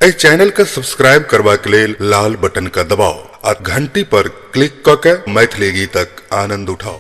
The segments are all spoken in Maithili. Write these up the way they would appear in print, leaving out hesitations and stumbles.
एहि चैनल के सब्सक्राइब करबाक लेल लाल बटन के दबाउ आ घंटी पर क्लिक क के मैथिली गीतक आनंद उठाउ।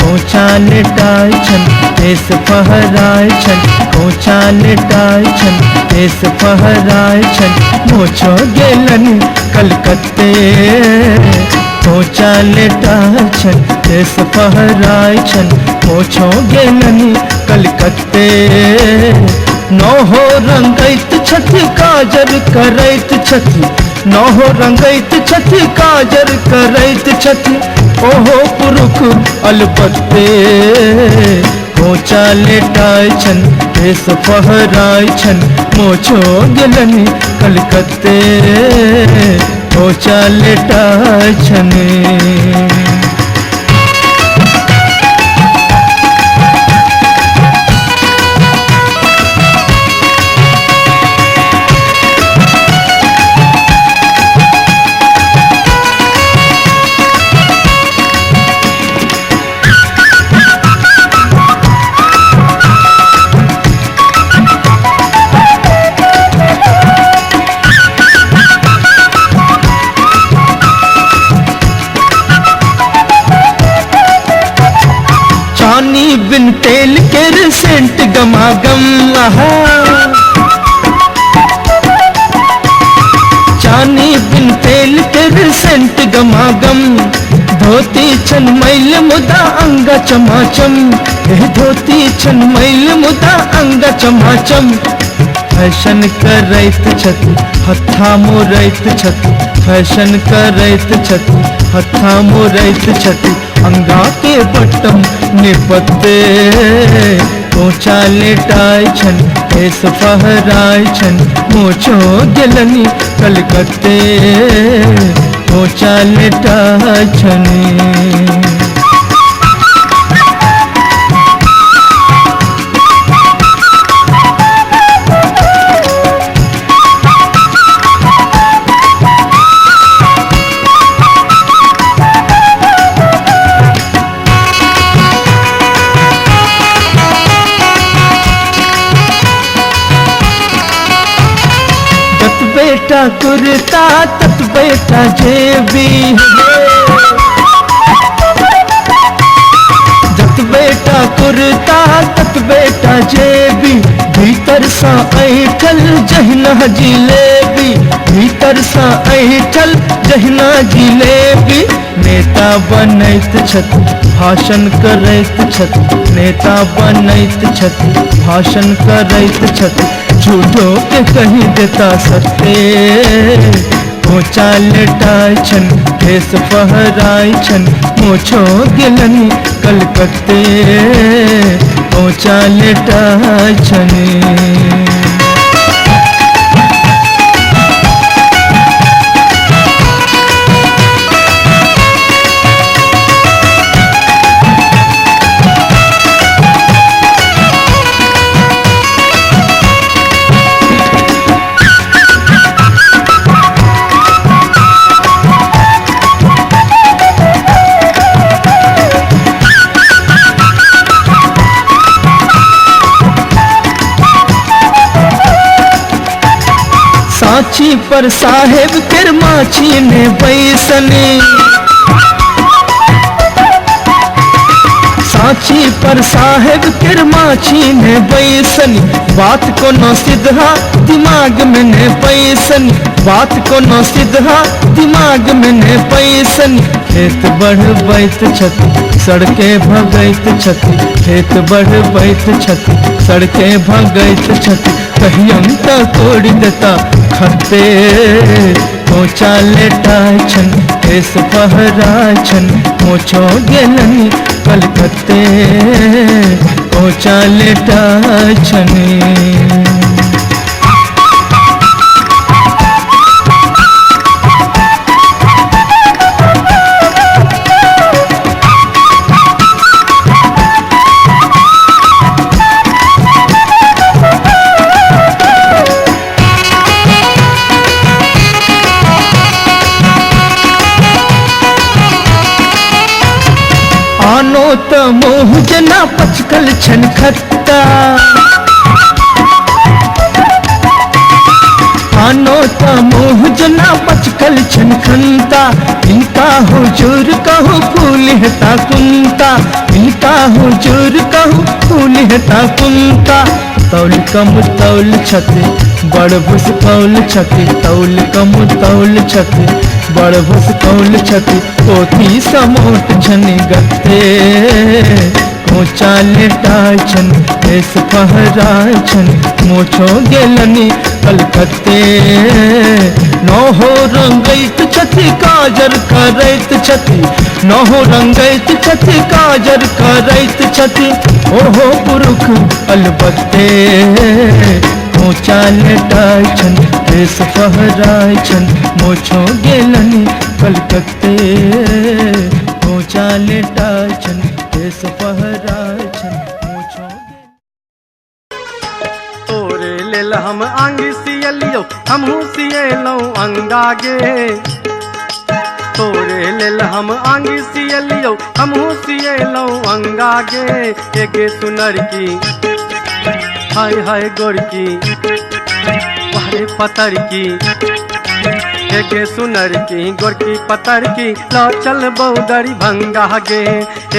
कोचा लेटाय छन केस फहराय छन, कोचा लेटाय छन केस फहराय छन, मोछो गेलन कलकत्ते। कोचा लेटाय छन केस फहराय छन, मोछो गेलन कलकत्ते। नौहो रंगैत छथि काजर करैत छथि, नौहो रंगैत छथि काजर करैत छथि, ओहो पुरुख अलपत्ते। कोचा लेटाय छन केस फहराय छन, मोछो गेलनि कलकत्ते। कोचा लेटाय छन। चानी बिन तेल केर सेंट गमागम, आहा। चानी बिन तेल केर सेंट गमागम, धोती छन मैल मुदा अंगा चमाचम, हे धोती छन मैल मुदा अंगा चमाचम। फैशन करैत छथि हत्था मोरैत छथि, फैशन करैत छथि हत्था मोरैत छथि, अंगा के बटम निपत्ते। कोचा लेटाय छन केस फहराय छन, मोछो गेलनि कलकत्ते। कोचा लेटाय छन। बेटा कुर्ता तत बेटा जेबी, जत बेटा कुर्ता तत बेटा जेबी, भीतर सा ऐठल जहिना जिलेबी, भीतर सा ऐठल जहिना जिलेबी। नेता बनैत छथि भाषण करैत छथि, नेता बनैत छथि भाषण करैत छथि, झूठो के कही देता सत्ते। कोचा लेटाय छन केस फहराय छन, मोछो गेलनि कलकत्ते। कोचा लेटाय छन। साची पर साहेब केर माछी ने बैसने, साची पर साहेब केर माछी ने बैसनी, बात कोनो सीधा दिमाग में ने पैसनी, बात कोनो सीधा दिमाग में ने पैसनी। खेत बढ़बैत छथि सड़के भगैत छथि, खेत बढ़बैत छथि सड़के भगैत छथि, कहियन त तोड़ि देता खत्ते। कोचा लेटाय छन केस फहराय छन, मोछो गेलनि कलकत्ते। कोचा लेटाय छन। आनो त मुँह जना पचकल छन खत्ता। आनो त मुँह जना पचकल छन खंता, इनका हुजूर कहू फूल हेता कुंता, इनका हुजूर कहू फूल हेता कुंता। तौल कम तौल छथि बड़ भुसकौल छथि, तौल कम तौल छथि बड़ भुसकौल छथि, पोथी समोट छनि गत्ते। कोचा लेटाय छनि केस फहराय छनि, मोछो गेलनि कलकत्ते। नहो रंगैत छथि काजर करैत छथि, नहो रंगैत छथि काजर करैत छथि, ओहो पुरुख अलबत्ते। कोचा लेटाय छनि केस फहराय छनि, मोछो गेलनि कलकत्ते। कोचा लेटाय छनि केस फहराय छनि, मोछो। तोरे लेल हम अंग सियलियौ हमहूँ सियलहुँ अंगा गे। तोरे लेल हम अंग सियलियौ हमहूँ सियलहुँ अंगा गे। एगे सुनरकी हाय हाय गोरकी वारे पतरकी, एगे सुनरकी गोरकी पतरकी ला चल बौदरी भंगा गे।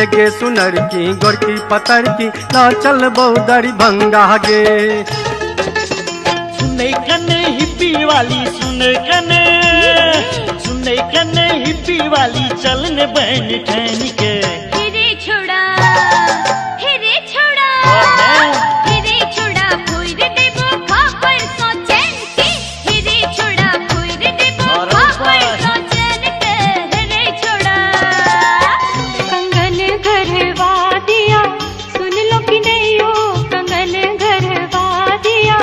एगे सुनरकी गोरकी पतरकी ला चल बौदरी भंगा गे। सुनै कने हिप्पी वाली, सुनै कने, सुनै कने हिप्पी वाली, चलन बहन ठैन के। हेरे छोड़ा हेरे छोड़ा हेरे छोड़ा फोड़ देबो खापर सो चैन के। हेरे छोड़ा फोड़ देबो खापर सो चैन के। हेरे छोड़ा कंगन घरवा दिया सुन लो कि नहीं हो, कंगन घरवा दिया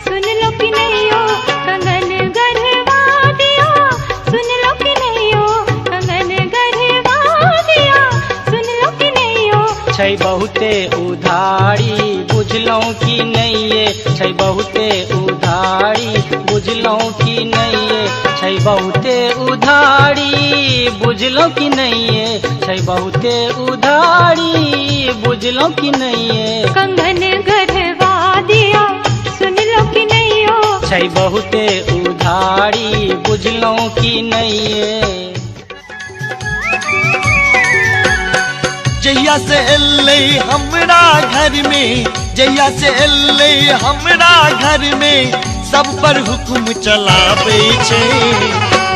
सुन लो कि नहीं हो, कंगन घरवा दिया सुन लो कि नहीं हो, कंगन घरवा दिया सुन लो कि नहीं हो। छै बहुते उधारी बुझलहुँ कि नहीं ये, छै बहुते उधारी बुझलहुँ कि नहीं ये, छै बहुते उधारी बुझलहुँ कि नहीं ये, छै बहुते उधारी बुझलहुँ कि नहीं ये। कंगन घरवा दिया सुन लो कि नहीं हो, छै बहुते उधारी बुझलहुँ कि नहीं ये। जहिया से एलै हमरा घर में, जहिया से एलै हमरा घर में, सब पर हुकुम चलाबै छै।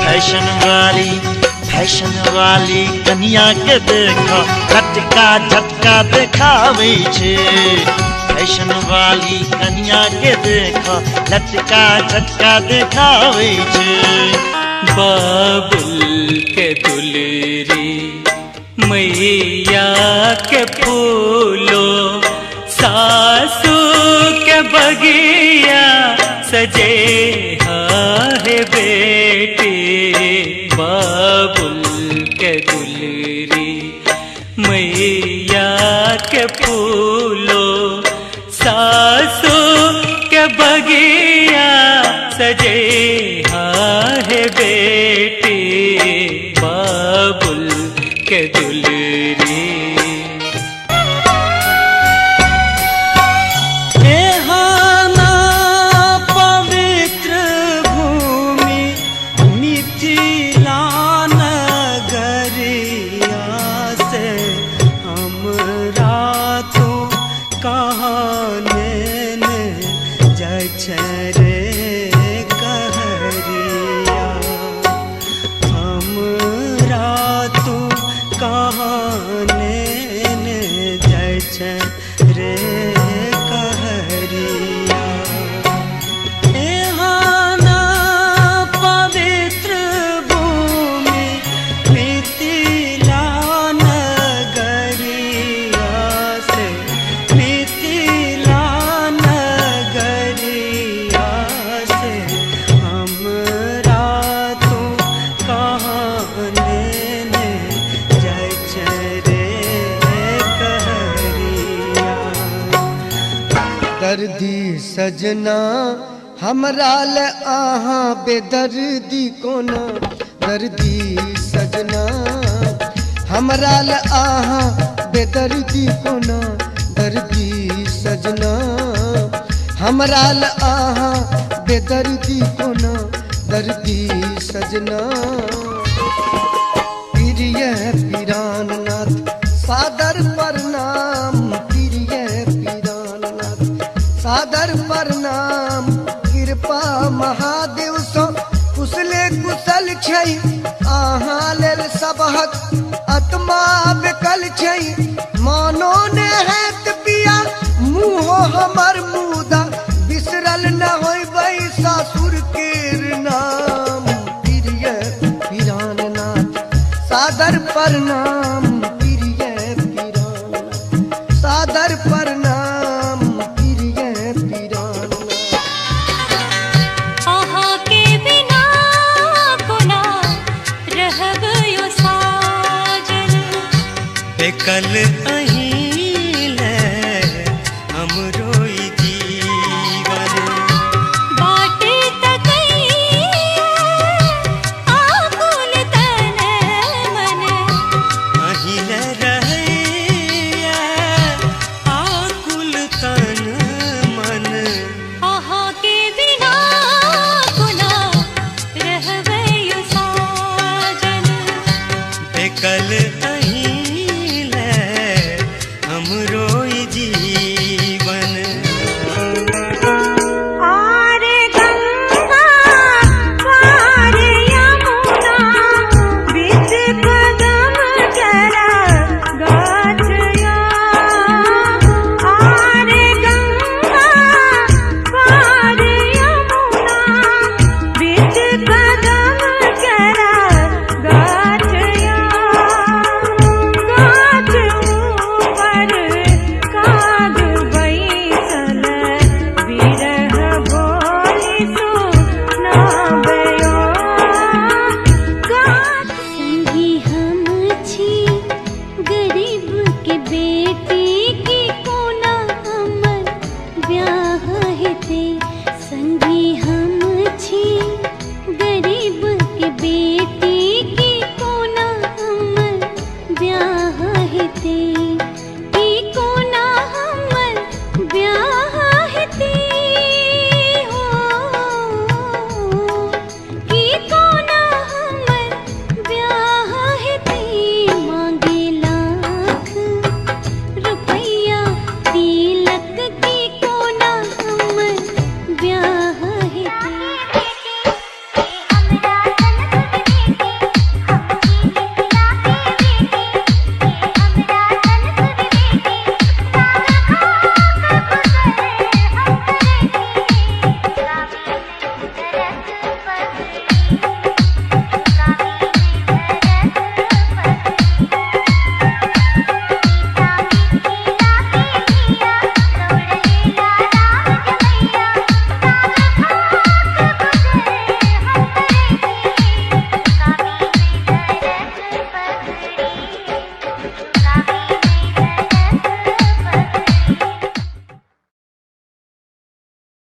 फैशन वाली कनिया के देख झटका झटका देखाबै छै। फैशन वाली कनिया के देख झटका झटका देखाबै छै। बाबुल के दुलरी मैया के फूलो, सासू के बगिया सजे है बेटी। बाबुल के दुलरी मैया के फूलो, सासू के बगिया सजे है बेटी। बाबुल के दुलरी। एहाना पवित्र भूमि मिथिला नगरिया से हमरा तो कहाँ नेने जाइ छै रे कहरिया, हमरा तो कहाँ नेने जाइ छै रे कहरिया। एहाना पवित्र भूमि मिथिला नगरिया से, मिथिला नगरिया से हमरा तो कहाँ नेने जाइ छै रे कहरिया। दर्दी सजना हमरा ले अहाँ बेदर्दी कोना, दर्दी सजना हमरा ल अहाँ बेदर्दी कोना दर्दी सजना, हमरा ल अहाँ बेदर्दी कोना दर्दी सजना। प्रिय पीराननाथ सादर प्रणाम, प्रिय पीराननाथ सादर प्रणाम। कृपा महादेव सँ कुशले कुशल छै, अहाँ लेल सबहक आत्मा बेकल छै। मानो ने हैत पिया मुँहो हमर मुदा, बिसरल न होइबै सासुर केर नाम। प्रिय पीराननाथ सादर प्रणाम, प्रिय पीराननाथ सादर प्रणाम, प्रिय पीराननाथ। अहाँ के बिना कोना रहब यो साजन, बेकल अहीं ले हमरो ई जीवन। बाट तकैया आकुल तन मन, अहीं ले रहैया आकुल तन मन। अहाँ के बिना कोना रहब यो साजन, बेकल अहीं